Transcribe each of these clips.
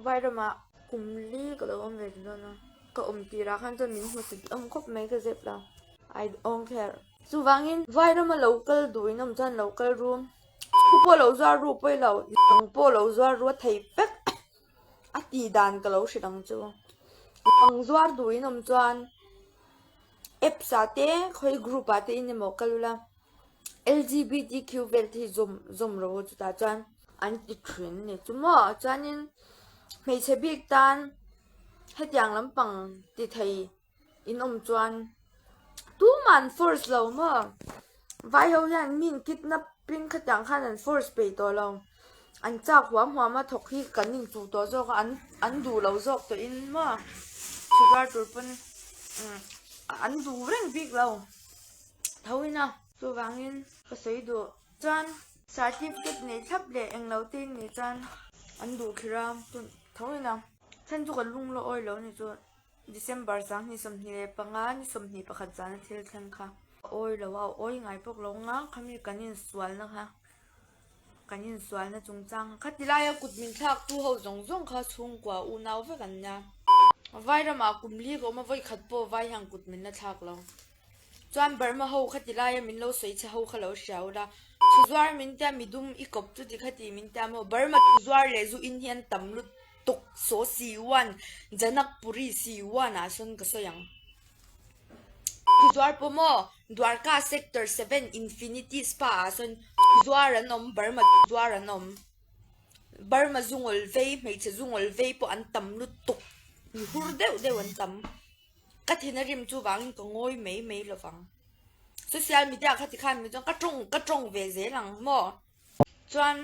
Vairamah kum li ka lo awm ve ta dawn a, ka awm tirah khan chuan min hmu chit awm khawp mai ka zep lo, I don't care. Chuvangin Vairama lo kal duh in awm chuan lo kal ru, thu pawh lo zuar ru pawi lo, dang pawh lo zuar ru a thei vek a tih dan ka lo hrilh ang chu. Dang zuar duh in awm chuan apps ah te khawi group ah te in emaw kal ula. LGBTQ vel te hi zawm zawm rawh u chutah chuan an ti thin a ni chu maw chuanin hmeichhe bik tan hetiang lampang ti thei in awm chuan tumah an force lo maw vai ho hian mi in kidnap in khatiang khan an force peih tawh lo an chak huam huam a thawk hi kan inchuh tawh zawk a an an duh lo zawk tawh in maw chhuar tur pawn an duh reng bik lo. Tho in a, chuvangin ka sawi duh chuan certificate nei thlap leh englo te in nih chuan an duh khir a, tho in a chhan chu ka lung la awi lo ni chu December 2025 ni 21 zana thil thleng kha a awi lo a, a awi ngai bawk lo nga khami kan insualna kha kan insualna chungchang kha khati laia kut min thlak tu ho zawng zawng kha chhungkua unau vek an nia Vairamah kum li ka awm a vawikhat pawh vai hian kut min la thlak lo. Chuan Burma ho kha ti laia min lo sawi che ho kha lo hria ula, Thuzuar min tia midum i kawp chu ti kha ti min tia maw? Burma thuzuar leh zu in hian tam lutuk saw si uan Janakpuri si uan ah sawn ka sawi ang. Thuzuar pawh maw Dwarka sector seven infinity spa ah sawn thuzuar an awm Burma thuzuar an awm. Burma zungawl vei hmeichhe zungawl vei pawh an tam lutuk mi hur deuh deuh an tam. Ka thin a rim chuvangin ka ngawi mai mai lo vang. Social media kha tikhan mi chuan ka tawng ka tawng ve zel ang maw? Chuan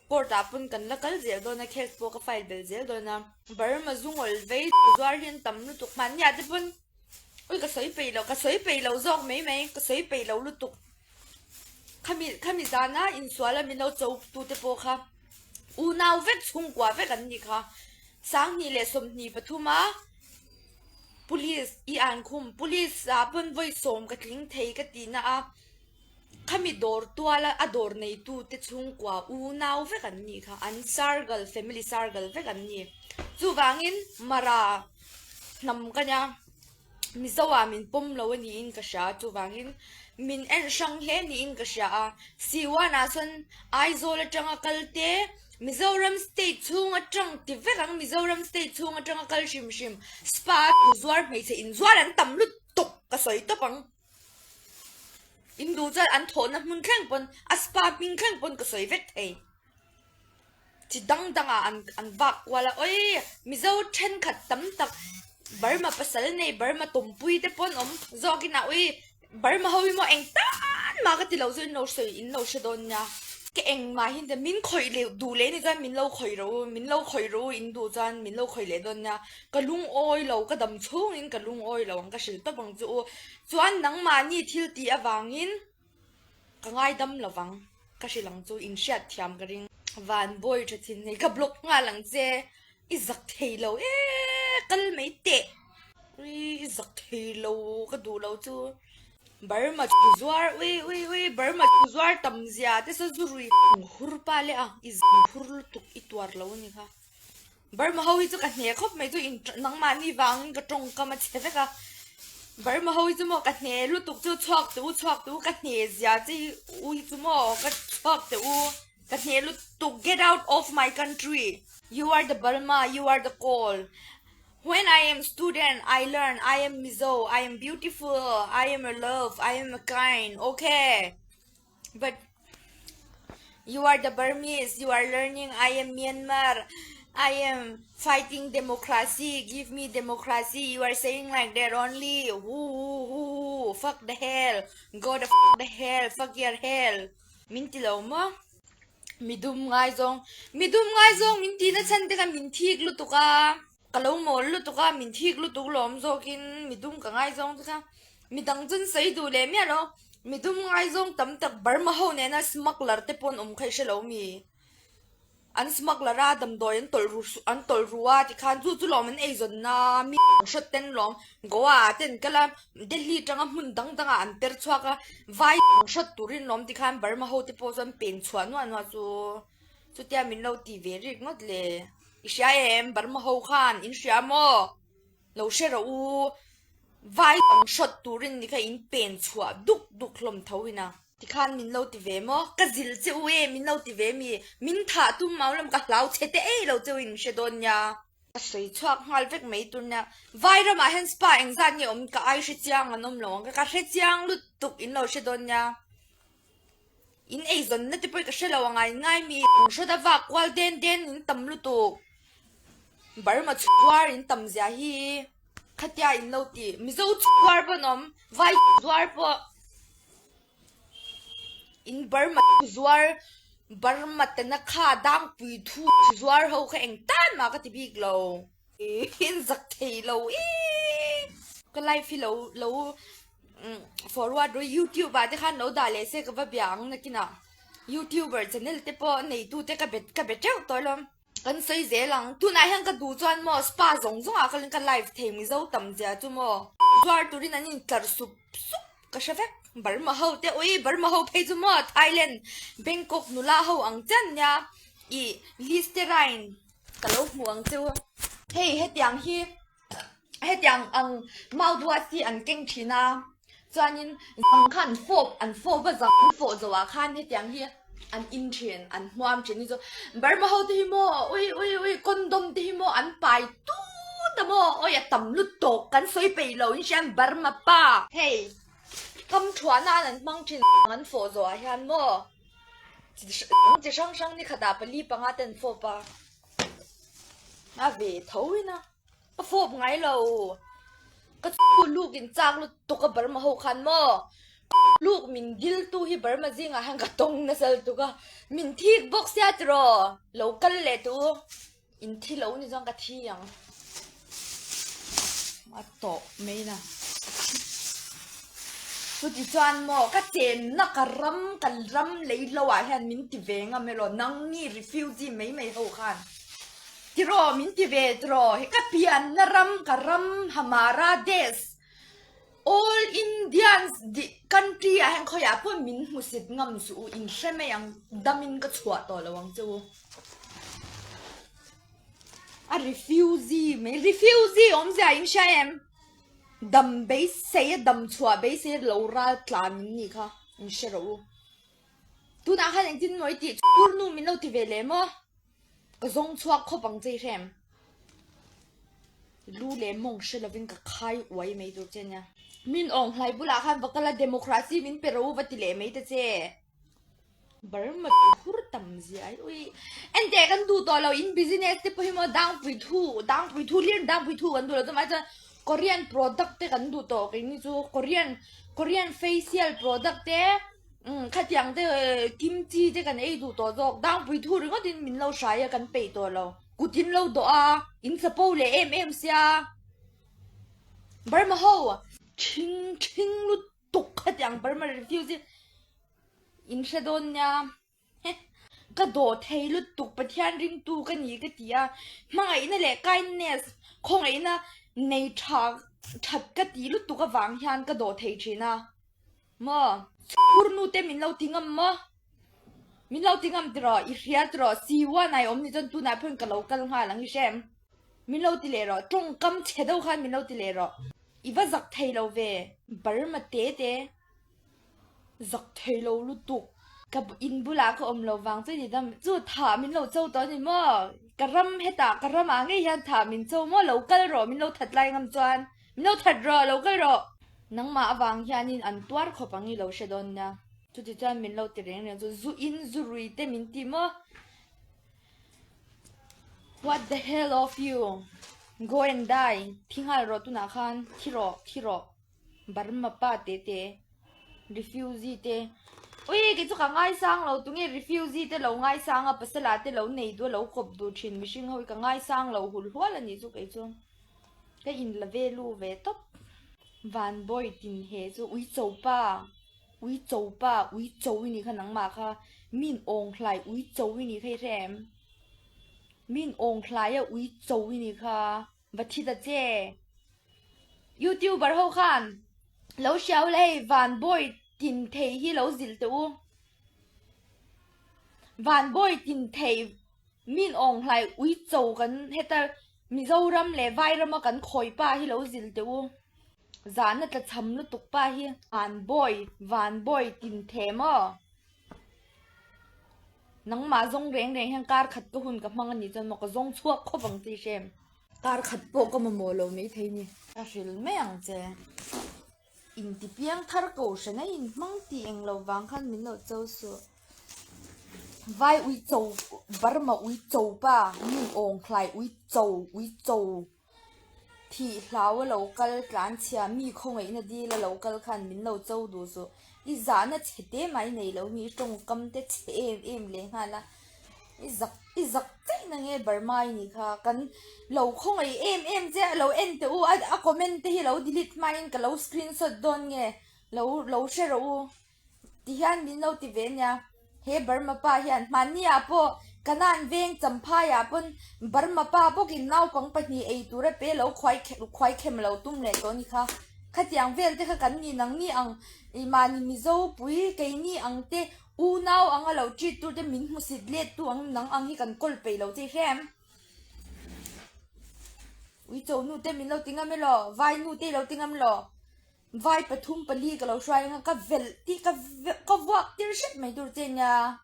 court ah pawn kan la kal zel dawn a, case pawh ka file belh zel dawn a. Burma zungawl vei zuar hi an tam lutuk hmanni ah te pawn ui ka sawi peih lo ka sawi peih lo zawk mai mai ka sawi peih lo lutuk. Khami khami zana insual a min lo cho tu te pawh kha unau vek chhungkua vek an ni kha. 2023 a Police i an khum police ah pawn vawi sawm ka tling thei ka tih na a khami dawr tual a a dawr neitu te chhungkua unau vek an nih kha an sargal family sargal vek an ni chuvangin mara hnam ka nia. Mizo ah min pawm lo a niin ka hria a, chuvangin min en hrang hle niin ka hria a. Siwan ah chuan Aizawl atanga kal te, Mizoram state chhung atang ti vek ang, Mizoram state chhung atanga kal hrim hrim, spa a zuar hmeichhe inzuar an tam lutuk ka sawi tawp ang. In duh chuan an thawhna hmun thleng pawn, a spa hming thleng pawn ka sawi vek thei. Chi dang dangah an an vak kual a, awii Mizo thenkhat tam tak Burma pasal nei Burma tawmpui te pawn awm zawkin a awii Burma ho hi maw eng tan mah ka ti lo chu in lo sawi in lo hre dawn nia. Ka engmah hi min khawih leh duh leh ni chuan min lo khawih rawh u, min lo khawih rawh u in duh chuan min lo khawih leh dawn nia. Ka lungawi lo, ka dam chhungin ka lungawi lo ang ka hrilh tawp ang chu u. Chuan nangmahni thil tih avangin ka ngaidam lo vang, ka hrilh ang chu in hriat thiam ka ring. Van bawi tha thin hei ka block nghal ang che, i zak thei lo e kal mai teh. Ui i zak thei lo ka duh lo chu. Burma chu zuar ui ui ui Burma chu zuar tam zia te saw zu rui hur pa leh a i zang hur lutuk i tuar lo a ni kha. Burma ho hi chu ka hne khawp mai chu in nangmahni vangin ka tawngkam a chhe vek a Burma ho hi chu maw ka hne lutuk chu chhuak teh u chhuak teh u ka hne zia che hi u hi chu maw ka chhuak teh u ka hne lutuk get out of my country you are the Burma you are the call when I am student I learn I am Mizo I am beautiful I am a love I am a kind okay. But you are the Burmese, you are learning, I am Myanmar, I am fighting democracy, give me democracy, you are saying like that only, woo, woo, woo, fuck the hell, go the fuck the hell, fuck your hell. Min ti lo maw? Midum ngai zawng, midum ngai zawng min ti na chhan te kha min thik lutuk a. Ka lo mawl lutuk a, min thik lutuk lawm zawkin midum ka ngaizawng te kha midang chuan sawi duh leh miah lo, midum ngaizawng tam tak Burma ho nena smuggler te pawh an awm kha i hre lo mi? An smuggler a damdawi an tawlh ru an tawlh ru a tikhan chu chu lawm an eizawn a, mi hrawt ten lawm Goa ah te an kal a, Delhi atanga hmun dang dang ah an per chhuak a, vai hrawt turin lawm tikhan Burma ho te pawh chuan pen chhuah nuah nuah chu chutia min lo ti ve rik ngawt le. I hria em? Burma ho khan in hria maw? Lo hre rawh u, vai ang hrawt turin ni kha in pen chhuah duk duk hlawm tho ina. Tikhan min lo ti ve maw? Ka zil che u e, min lo ti ve mi? Min thah tum mau lam ka hlau chhe te ei lo che u in hre dawn nia. Ka sawi chhuak nghal vek mai tur nia. Vai ramah hian spa engzat nge awm ka ai hre chiang an awm lo ang ka hre chiang lutuk in lo hre dawn nia. In eizawnna te pawh ka hre lo ang a in ngai mi ang hrawt a vak kual den den in tam lutuk Burma chhuar in tam zia hi khatia in lo ti Mizo chhuar pawh an awm vai zuar pawh in Burma zuar Burma tana kha dangpui thu zuar ho kha eng tan mah ka ti bik lo in zak thei lo ee ka life hi lo lo forward ru youtube ah te khan lo dah leh se ka va bia ang nakinah youtuber channel te pawh neitu te ka be ka be teuh tawh alawm kan sawi zel ang tunah hian ka duh chuan maw spa zawng zawng ah kalin ka live thei mizo tam zia chu maw zuar turin an intlar sup sup ka hre vek Burma ho te ui Burma ho phei chu maw Thailand Bangkok nula ho ang chian nia ih Listerine ka lo hmu ang chu hei hetiang hi. Hetiang ang mouthwash hi an keng thin a, chuanin zang kha an fawp an fawp a zang an fawh zawh ah khan hetiang hi an in thin an hmuam thin hi chu Burma ho te hi maw ui ui ui condom te hi maw an pai tut a maw awi a tam lutuk kan sawi peih lo in hria Burma pa. Hei kam thuah nan an hmang thin an fawh zawh ah hian maw chi hrang hrang ni khatah pali panga te an fawp a a ve tho in a. Ka fawp ngai lo. Ka chu luk in chak lutuk a Burma ho khan maw? Luk min dil tu hi Burma zingah hian ka tawng nasa lutuk a, min thik bawk sia tiraw? Lo kal leh tu in thi lo ni chuan ka thi ang. A tawh mai na. Chuti chuan maw ka chenna ka ram ka ram lei lo ah hian min ti ve ngam elaw nangni refugee mai mai ho khan. Tiraw min ti ve tiraw he ka pianna ram ka ram Hamara Desh All Indians country ah hian khawiah pawh min hmusit ngam suh u in hre mai ang damin ka chhuah tawh lo ang che u a refugee mai refugee awmzia in hria em dam beisei a dam chhuah beisei lo ral tlan in nih kha in hre rawh u tunah khan engtin maw i tih chhurnu min lo ti ve leh maw. Ka zawng chhuak khawp ang che i hrem. Lu leh mawng hre lovin ka khai uai mai tur che nia. Min awng hlai bulah khan va kal a democracy min pe ro va ti leh mai ta che. Burma hur tam zia ai ui. Enteh kan duh tawh lo in business te pawh hi maw dangpui thu dangpui thu hlir dangpui thu kan duh lo chumah chuan Korean product te kan duh tawh keini chu Korean Korean facial product te Umm khatiang te kimchi te kan ei duh tawh zawk dangpui thu ringawt in min lo hrai a kan peih tawh lo kut in lo dawh a in chapo leh em em sia Burma ho thing thing lutuk khatiang Burma refugee in hre dawn nia heh ka dawh thei lutuk Pathian ringtu ka ni ka ti a hmangaihna leh kindness khawngaihna nei tha that ka ti lutuk avang hian ka dawh thei thin a. Maw? Chhur nu te min lo ti ngam maw? Min lo ti ngam tiraw? I hria tiraw? Si uan ai awm ni chuan tunah pawhin ka lo kal nghal ang i hre em? Min lo ti leh rawh. Tawngkam chhe deuh khan min lo ti leh rawh. I va zak thei lo ve. Burma te te zak thei lo lutuk. Ka in bulah ka awm lo vang chuan i dam chu thah min lo cho tawh a ni maw? Ka ram hetah ka ramah ngei hian thah min cho maw? Lo kal rawh min lo that lai ngam chuan. Min lo that rawh, lo kal rawh. Nangmah avang hianin an tuar khawp ang i lo hre dawn nia. Chuti chuan min lo ti reng reng chu zu in zu rui te min ti maw? What the hell of you? Go and die. Thi nghal rawh tunah khan thi rawh, thi rawh. Burma pa te te, refugee te. Ui kei chu ka ngaisang lo tunge refugee te lo ngaisang a pasala te lo nei duh a lo kawp duh thin mihring ho hi ka ngaisang lo hul hual a nih chu kei chu. Ka in la ve lu ve tawp. Van bawi tin he chu ui cho pa ui cho pa ui cho i nih kha nangmah kha min awng hlai ui cho i nih kha i hre em min awng hlai a ui cho i nih kha va thi ta che youtuber ho khan lo hriau la hei van bawi tin thei hi lo zilh teh u van bawi tin thei. Min awng hlai uicho kan heta Mizoram leh Vairama kan khawi pa hi lo zil teh u. Zahna tla chham lutuk pa hi. Van bawi, van bawi tin the maw? Nangmah zawng reng reng hian kar khat ka hun ka hmang a nih chuan maw ka zawng chhuak khawp ang che Hrem. Kar khat pawh ka mamawh lo mai thei ni. Ka hril mai ang che. Inti piang thar ko hran a in hmang tih eng lo vang khan min lo cho suh. Vai ui cho, Burma ui cho pa, mi awng hlai ui cho, ui cho thih hlau a lo kal tlan chhia mi khawngaihna dil a lo kal khan min lo cho duh suh. I zahna chhe te mai nei lo hi i tawngkam te chhe em em leh nghal a. I zak i zak chaih na nge Burma i nih kha kan lo khawngaih em em che a lo en teh u a a comment te hi lo delete hmain ka lo screenshot dawn nge lo lo hre rawh u ti hian min lo ti ve nia he Burma pa hian hmanni ah pawh Kanan veng Champhai ah pawn Burma pa bawkin naupang pahnih ei tur a pe lo khuai khuai khem lo tum leh tawh a ni kha khatiang vel te kha kan ni nang ni ang ih mahni Mizo pui keini ang te Unau anga lo treat tur te min hmusit let tu ang nang ang hi kan kawl peih lo che hrem. Ui cho nu te min lo ti ngam elaw, vai nu te lo ti ngam law. Vai pathum pali ka lo hruai anga ka velh tih ka ka vuak tir hrep mai tur che nia.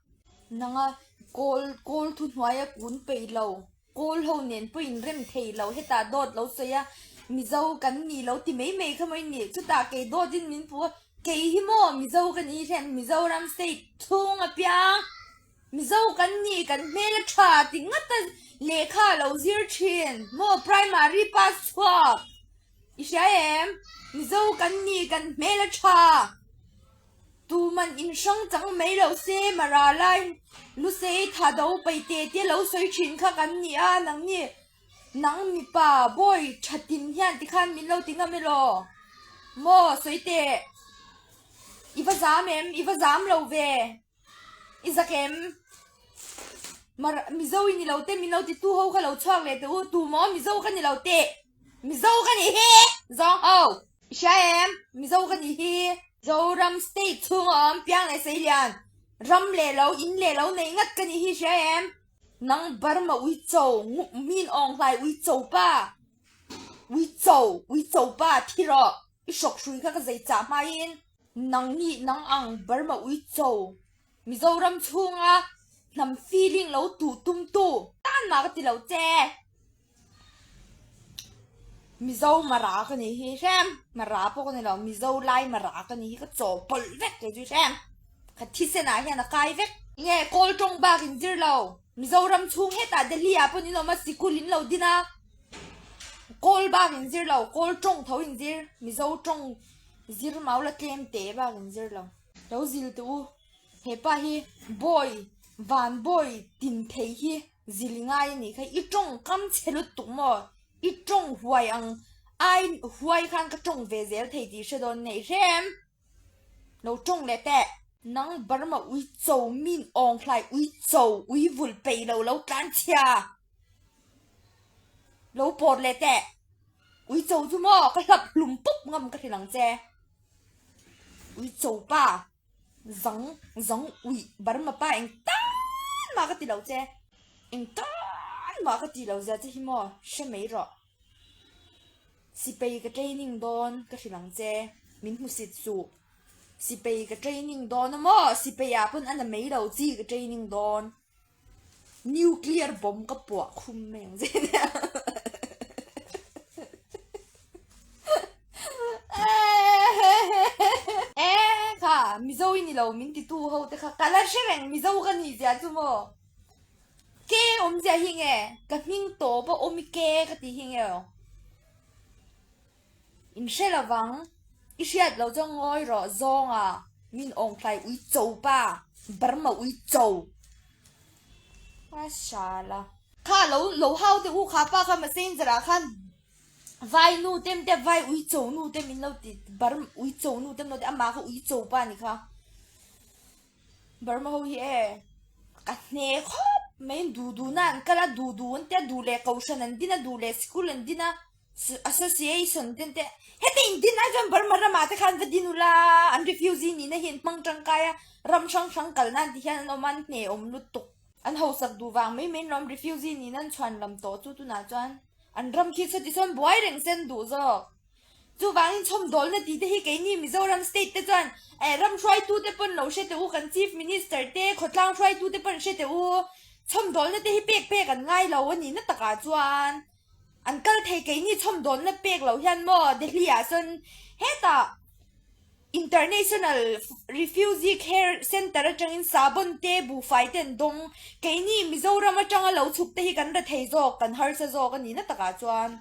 Nanga kawl kawl thu hnuaia kun peih lo. Kawl ho nen pawh in rem thei lo hetah dawt lo sawi a, Mizo kan ni lo ti mai mai kha maw i nih, chutah kei dawt in min puh a, kei hi maw Mizo ka ni hian Mizoram state chhung apiang Mizo kan ni kan hmel a tha ti ngat a lehkha a lo zir thin maw primary pass chhuak i hria em Mizo kan ni kan hmel a tha. Tuman in hrang chang mai lo se Mara lai Lusei tha do pai te te lo sawi thin kha kan ni a, nang ni nang mipa bawi tha tin hian tikhan min lo ti ngam elaw? Maw sawi teh i va zam em? I va zam lo ve. I zak em? Mara Mizo i ni lo te min lo ti tu ho kha lo chhuak leh teh u, tu maw Mizo ka ni lo teh? Mizo ka nih hi! Zawng ho! I hria em? Mizo ka nih hi! Zoram state chhunga awm piang leh seilian, ram leh lo, in leh lo nei ngat ka nih hi i hria em? Nang Burma uicho, ngup min awng hlai uicho pa! Uicho, uicho pa, thi rawh! I hrawk hrui kha ka zei chah hmain. Nang nih nang ang Burma uicho, Mizoram chhunga hnam feeling lo tuh tumtu tan mah ka ti lo che. Mizo Mara ka nih hi hrem, Mara pawh ka ni lo, Mizo lai Mara ka nih hi ka chaw pawlh vek kei chu hrem. Ka thisen ah hian a kai vek. Nge kawl tawng bak in zir lo, Mizoram chhung hetah Delhi ah pawn in awm a, sikul in lo din a, kawl bak in zir lo, kawl tawng tho in zir, Mizo tawng zir mau la tlem te bak in zir lo. Lo zil teh u, hepa hi bawi, van bawi tin thei hi. Zili ngai a nih kha, i tawngkam chhe lutuk maw? I tawng huai ang ai huai khan ka tawng ve zel thei tih hre dawn nei hrem. Lo tawng leh teh. Nang Burma ui cho min awng hlai ui cho ui vul peih lo lo tlan chhia. Lo pawt leh teh. Ui cho chu maw ka hlap hlum pup ngam ka hrilh ang che. Ui cho pa. Zang zang uih Burma pa eng tan mah ka ti lo che eng tan mah ka ti lo zia che hi maw hre mai rawh sipei ka training dawn ka hrilh ang che min hmusit suh sipei ka training dawn a maw sipei ah pawn a na mai lo chi ka training dawn. Nuclear bomb ka puah khum mai ang che nia. E kha Mizo i ni lo min ti tu ho te kha ka la hre reng Mizo ka nih zia chu maw. Ke awm zia hi nge ka hming tawp a awm i ke ka tih hi nge aw. In hre lovang, i hriat lo chuan ngawi rawh zawnga min awnghlai ui cho pa, Burma ui cho. A shala. Kha lo lo hau te u kha pa kha messenger ah khan vai nu te te vai ui cho nu te min lo ti Burma ui cho nu te min lo ti amah kha ui cho pa ni kha. Burma ho hi e ka hne khawp mai duh duh na an kal a duh duh an tia duh leh kohhran an din a duh leh sikul an din a. Association ten te heti in din ai chuan Burma ramah te khan va din ula an refugee nihna hi an hmang tangkai a ram hrang hrang kal nan ti hian an awm a an hne awm lutuk. An hausak duh vang mai mai in ram refugee niin an chhuan lam tawh chu tunah chuan an ram khi chuti sawn buai reng sen duh zawk. Chuvangin chhawmdawlna tih te hi keini Mizoram state te chuan eh ram hruaitute pawn lo hre teh u, kan chief minister te, khawtlang hruaitute pawn hre teh u. Chhawmdawlna te hi pek pek an ngai lo a nih na takah chuan an kal thei keini chhawmdawlna pek loh hian maw Delhi ah sawn hetah International Refugee Care Centre atangin sabon te, buhfai te an dawng. Keini Mizoram atanga lo chhuk te hi kan ra thei zawk, kan harsa zawk a nih na takah chuan.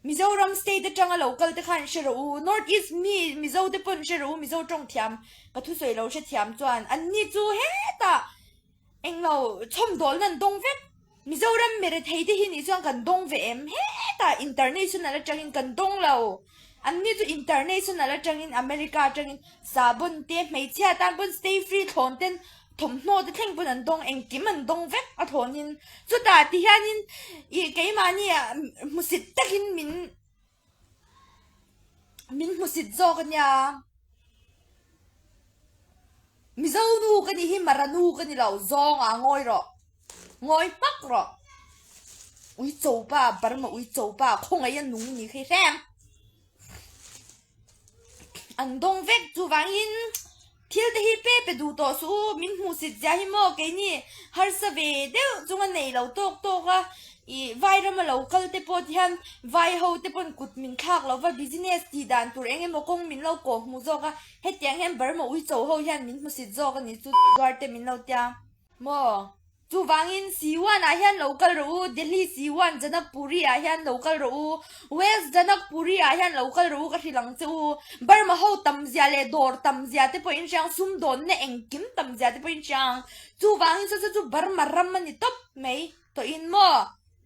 Mizoram state atanga lo kal te khan hre rawh u, North East mi Mizo te pawn hre rawh u, Mizo tawng thiam ka thusawi lo hre thiam chuan anni chu hetah Englo, chhawmdawlna an dawng vek. Mizoram mirethei te hi nih chuan kan dawng ve em? Hetah international atangin kan dawng lo. Anni chu international atangin America atangin sabon te, hmeichhia tan pawn stay free thlawn ten thawmhnaw te thleng pawn an dawng, engkim an dawng vek a thlawnin. Chutah ti hianin ih keimahni ah hmusit takin min Min hmusit zawk a nia. Mizo nu ka nih hi Mara nu ka ni lo, zawng ah ngawi rawh. Ngawi hmak rawh. Ui cho pa, Burma ui cho pa, khawngaih a nung ni khi hrem. An dawng vek chuvangin thil te hi pe pe duh tawh suh u, min hmuhsit zia hi maw keini harsa ve deuh chunga nei lo tawk tawk a, ih vai rama lo kal te pawh ti hian vai ho te pawn kut min thlak lo va business tih dan tur eng emaw kawng min lo kawh hmuh zawk a, hetiang hian Burma uicho ho hian min hmusit zawk a ni chu zuar te min lo tia maw. Chuvangin Siwan ah hian lo kal rawh u, Delhi Siwan Janakpuri ah hian lo kal rawh u, West Janakpuri ah hian lo kal rawh u ka hrilh ang che u. Burma ho tam zia leh dawr tam zia te pawh in hria ang, sumdawnna engkim tam zia te pawh in hria ang. Chuvangin saw saw chu Burma ram a ni tawp mai tawhin maw?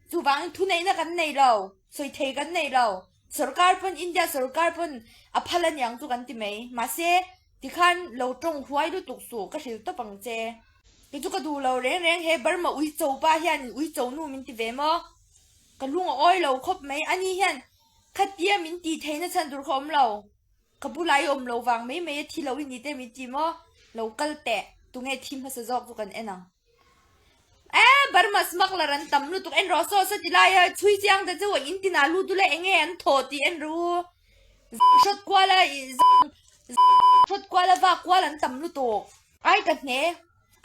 Chuvangin thuneihna kan nei lo, sawi thei kan nei lo. Sorkar pawn India sorkar pawn a phal a niang chu kan ti mai. Mahse tikhan lo tawng huai lutuk suh ka hrilh tawp ang che. Kei chu ka duh lo reng reng he Burma uicho pa hian uicho nu min ti ve maw? Ka lung a awi lo khawp mai, ani hian khatia min tih theihna chhan tur kha awm lo, ka bulah i awm lo vang mai mai a thi lo i ni te min ti maw? Lo kal teh, tunge thi hmasa zawk chu kan en ang. E Burma smuggler an tam lutuk en rawh saw saw ti lai a chhui chiang ta chu in tinah lut ula enge an thaw tih en rawh u. Hrawt kual a hrawt kual a vak kual an tam lutuk. Ai ka hne,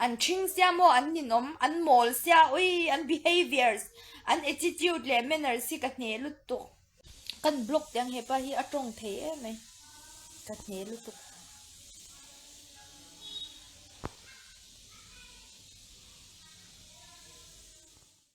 an ṭhing sia maw, an ninawm, an mawl sia, ui, an behaviours, an attitude leh manners hi ka hne lutuk. Kan block tiang hepa hi a tawng thei em mai, ka hne lutuk.